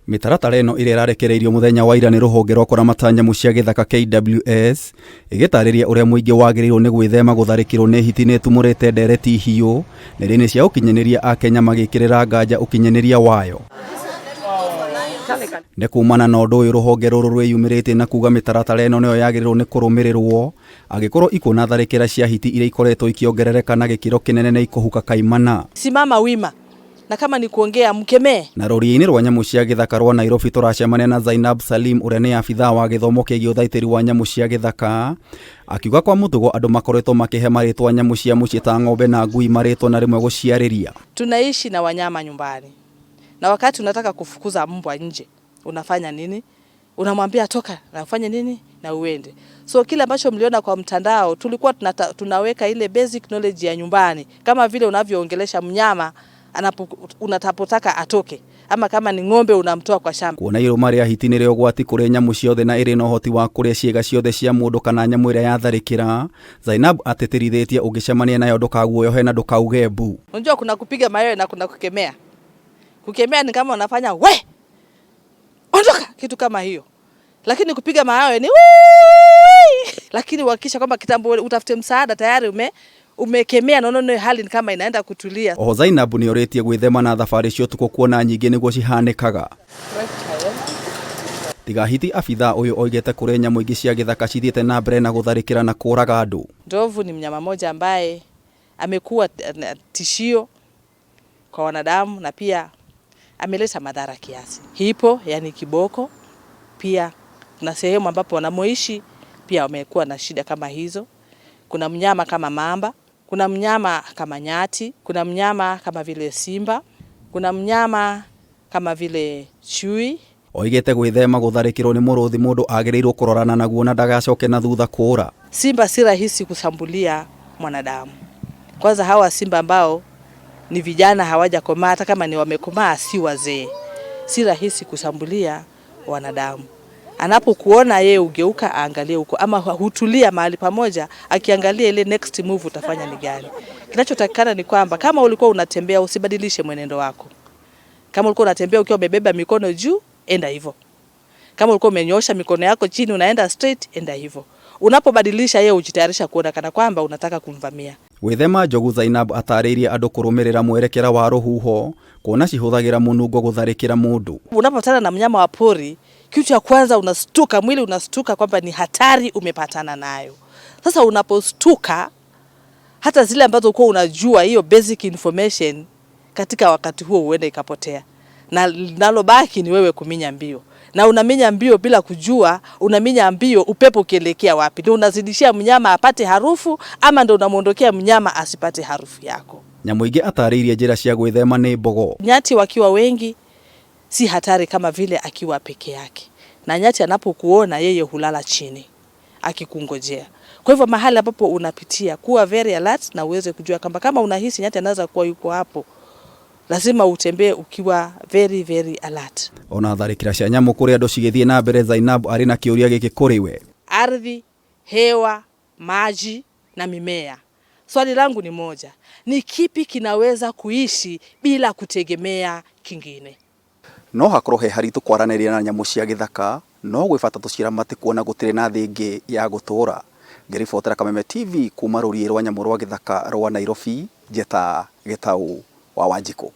Mĩtaratara ĩno ĩrĩa ĩrarekereirio mũthenya wa ira nĩ rũhonge rwa kũramata nyamũ cia gĩthaka KWS ĩgĩtarĩria ũrĩa mũingĩ wagĩrĩirwo nĩ gwĩthema gũtharĩkĩrwo nĩ hiti nĩ ĩtumũrĩte ndereti hiũ nenda-inĩ cia ũkinyanĩria Akenya magĩkĩrĩra nganja ũkinyanĩria wayo. Nĩ kumana na ũndũ ũyũ rũhonge rũrũ rwĩyumĩrĩtie na kuga mĩtaratara ĩno nĩyo yagĩrĩirwo nĩ kũrũmĩrĩrwo angĩkorwo ikuona tharĩkĩra cia hiti iria ikoretwo ikĩongerereka na gĩkĩro kĩnene nĩ ikũhuka kaimana. Simama wima na kama ni kuongea, mkemee. Na rũriĩ-inĩ rwa nyamũ cia gĩthaka rwa Nairobi tũracemania na Zainab Salim ũrĩa nĩ abithaa wa gĩthomo kĩgiĩ ũthaitĩri wa nyamũ cia gĩthaka akiuga kwa mũtugo andũ makoretwo makĩhe marĩtwa nyamũ cia mũciĩ ta ng'ombe na ngui marĩtwa na rĩmwe gũciarĩria. Tunaishi na wanyama nyumbani, na wakati unataka kufukuza mbwa nje unafanya nini? Unamwambia toka na ufanye nini na uende. So kile ambacho mliona kwa mtandao, tulikuwa tunaweka ile basic knowledge ya nyumbani, kama vile unavyoongelesha mnyama unatapotaka atoke, ama kama ni ng'ombe unamtoa kwa shamba. Kuona irũma rĩa hiti nĩrĩo ũgwati kũrĩ nyamũ ciothe na ĩrĩ na ũhoti wa kũrĩa ciĩga ciothe cia mũndũ kana nyamũ ĩrĩa yatharĩkĩra, Zainab atĩtĩrithĩtie ũngĩcemania nayo ndũkaguoyohe na ndũkauge mbu. Unajua kuna kupiga mayowe na kuna kukemea. Kukemea ni kama unafanya we ondoka, kitu kama hiyo, lakini kupiga mayowe ni wii! Lakini uhakikisha kwamba kitambo utafute msaada tayari umekemea na unaona hali ni kama inaenda kutulia. Oho Zainab nĩ orĩtie gwĩthema na thabarĩ cia ũtukũ kuona nyingĩ nĩguo cihanĩkaga. Tiga hiti, abithaa ũyũ oigĩte kũrĩ nyamũ ingĩ cia gĩthaka cithiĩte na mbere na gũtharĩkĩra na kũraga andũ. Ndovu ni mnyama mmoja ambaye amekuwa tishio kwa wanadamu na pia ameleta madhara kiasi. Hippo, yani kiboko, pia na sehemu ambapo wanamoishi pia wamekuwa na shida kama hizo. Kuna mnyama kama mamba, kuna mnyama kama nyati, kuna mnyama kama vile simba, kuna mnyama kama vile chui. Oigĩte gwĩthema gũtharĩkĩrwo nĩ mũrũthi mũndũ agĩrĩirwo kũrorana naguo na ndagacoke na thutha kũra. Simba si rahisi kushambulia mwanadamu. Kwanza hawa simba ambao ni vijana hawajakomaa, hata kama ni wamekomaa si wazee, si rahisi kushambulia wanadamu. Anapokuona yeye ugeuka aangalie huko, ama hutulia mahali pamoja akiangalia ile next move utafanya ni gani. Kinachotakikana ni kwamba kama ulikuwa unatembea usibadilishe mwenendo wako. Kama ulikuwa unatembea ukiwa umebeba mikono juu, enda hivyo. Kama ulikuwa umenyosha mikono yako chini unaenda straight, enda hivyo. Unapobadilisha yeye hujitayarisha kuona kana kwamba unataka kumvamia. Gwĩthema njogu, Zainab atarĩirie andũ kũrũmĩrĩra mwerekera wa rũhuho kuona cihũthagĩra mũnungo gũtharĩkĩra mũndũ. Unapopatana na mnyama wa pori, kitu cha kwanza unastuka, mwili unastuka kwamba ni hatari umepatana nayo. Sasa unapostuka, hata zile ambazo ulikuwa unajua hiyo basic information katika wakati huo huenda ikapotea, na linalobaki ni wewe kuminya mbio, na unaminya mbio bila kujua unaminya mbio upepo ukielekea wapi. Ndio unazidishia mnyama apate harufu ama ndio unamuondokea mnyama asipate harufu yako. Nyamũ ingĩ atarĩirie njĩra cia gwĩthema nĩ mbogo. Nyati wakiwa wengi si hatari kama vile akiwa peke yake, na nyati anapokuona yeye hulala chini akikungojea. Kwa hivyo mahali ambapo unapitia, kuwa very alert na uweze kujua kwamba kama unahisi nyati anaweza kuwa yuko hapo, lazima utembee ukiwa very very alert. Ona tharĩkĩra cia nyamũ kũrĩ andũ cigĩthiĩ na mbere, Zainab arĩ na kĩũria gĩkĩ kũrĩ we. Ardhi, hewa, maji na mimea. Swali langu ni moja, ni kipi kinaweza kuishi bila kutegemea kingine? No hakorwo he haritũ kwaranĩria na nyamũ cia gĩthaka no gwĩ bata tũciramate kuona gũtirĩ na thĩ ĩngĩ ya gũtũũra. Ngĩribotera Kameme TV kuma rũriĩ rwa nyamũ rwa gĩthaka rwa Nairobi, njeta Gĩtaũ wa Wanjikũ.